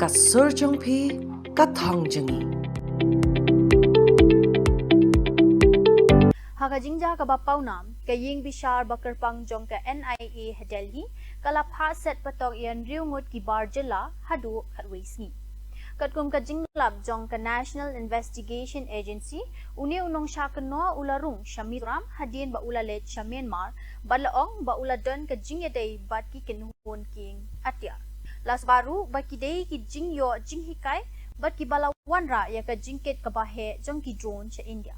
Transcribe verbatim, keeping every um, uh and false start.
Ka sur jong phi, ka thong jong ngi. Ha ka jingjia kaba pawnam, ka ïing bishar ba kyrpang jong ka N I A ha Delhi ka la phah set patok ïa hynriew ngut ki bar jylla haduh khatwei sngi. Katkum ka jinglap jong ka National Investigation Agency, une u nongshah kynnoh u la rung sha Mizoram hadien ba u la leit sha Myanmar, bad la ong ba u la don ka jingïadei bad ki kynhun kieng atiar. La suba ruh ba ki dei ki jingïoh jinghikai bad kiba la wanrah ïa ka jingkit kaba heh jong ki drone sha India.